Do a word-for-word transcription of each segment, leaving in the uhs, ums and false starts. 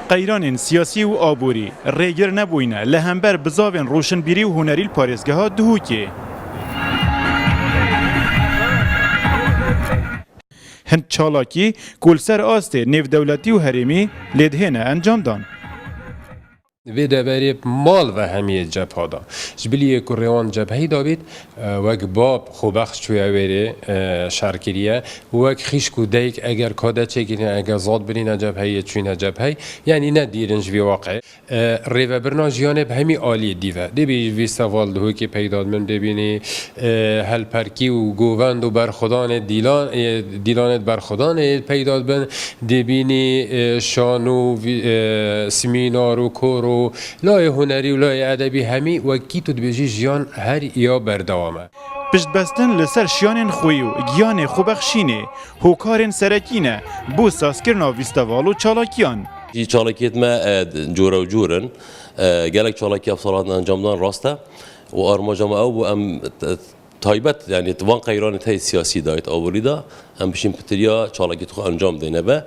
Qeyranên siyasî û aborî rêgir nebûyne li hember bizavên roşinbîrî û hunerî li parêzgeha Duhokê. Hin çalakî ku li ser astê nêvdewletî û herêmî lê dihêne encamdan. Vê deverê mal ve hemiyê cepha da. Ji bilî yê ku rêwan cepheyî dabît, e, wek bab Xwebexş çûye wêrê, e, şer kiriye. Wek xîşk û dayik eger kade çêkirîne, eger zad birîne cepheyê, çûyne cepheyê, yanî ne dîr in ji vê waqê. E, rêvebirina jiyanê bi hemî aliyê dî ve. Dê bî fîsteval Duhokê peyda dibin, dê bînî, e, helperkî û govend û berxwedanê dîlan, e, dîlanê berxwedanê peyda dibin, dê bînî, e, şano, vî-, e, semînar û kor û layê hunerî û layê edebî hemî wekî tu dibêjî jiyan her ya berdewam e. Piştbestin li ser şiyanên xweyî û giyanê xwebexşînê hokarên serekî ne bo sazkirina fîsteval û çalakiyan. Jî çalakiyêt me, e, cûre û cûr in. E, gelek çalakiya bi sala hatin encamdan rast e. Û armanca me ew bû em t-, taybet, yanî di van qeyranê te yê siyasî de, yê aborî de, em bişîn pitiriya çalakiyêt xwe encam dêne be.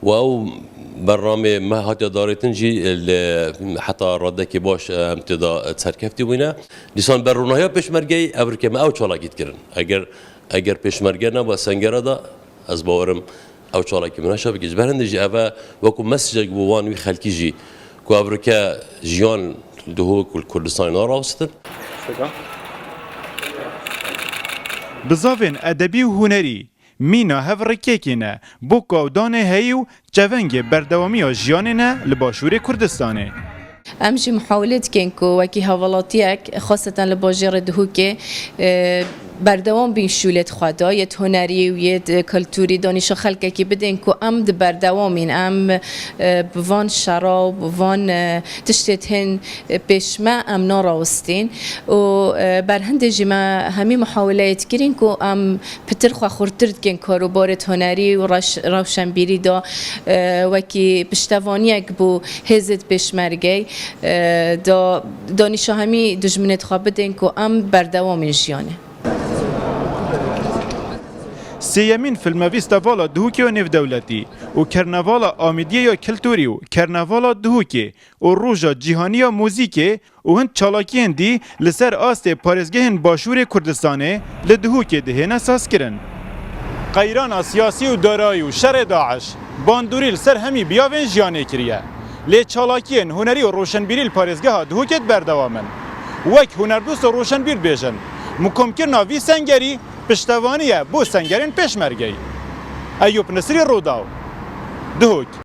Û ew bernamê me hatiye darêtin jî li heta radekê baş, e, em tê de serkeftî bûyne. Dîsan ber rûnahiya pêşmergeyê ev rike me ew çalakî dikirin. Eger, eger pêşmerge neba sengera de, ez bawerim ew çalakî min heşa bike. Ji ber hindê jî ev e wekû mesajek bo wan wî xelkî jî ku ev rike jiyan li Duhok û li Kurdistanê narawestin. Bizavên edebî û hunerî mîna hev rikekê ne bo kawdanê heyî û çevengê berdewamiya jiyanê ne li Başûrê Kurdistanê. Em jî muhawilê dikin ku wekî hevalatiyek, xweseten li bajêrê Duhokê, e, berdewam bîn şûlêt xwe de, yêt hunerî û yêt kulturî, danîşa xelkekî bidin ku em di berdewamîn, em, e, bi van şera û bi van, e, tiştêt hên, e, pêş me em narawistîn. Û, e, berhindê jî me hemî muhawileyê dikirîn ku em pitir xwe xurtir dikin karobarêt hunerî û reş-, rewşenbîrî de, e, wekî piştevaniyek bo hêzêt pêşmergey, e, da, danîşa hemî dijminêt xwe bidên ku em berdewamên jiyanê. Sêyemîn Filmefîstevala Duhokê ya Nêvdewletî û Kernevala Amêdiyê ya Kilturî û Kernevala Duhokê û Roja Cîhanî ya Muzîkê û hin çalakiyên dî li ser astê parêzgehên Başûrê Kurdistanê li Duhokê dihêne sazkirin. Qeyrana siyasî û darayî û şerê DAIŞ bandorî li ser hemî biyavên jiyanê kiriye. Lê çalakiyên hunerî û roşenbîrî li parêzgeha Duhokê berdewam in. Wek hunerdost û roşenbîr dibêjin, mikomkirina vî sengerî piştevanî ye bo sengerên pêşmergeyî. Eyûp Nisrî, Rûdaw, Duhok.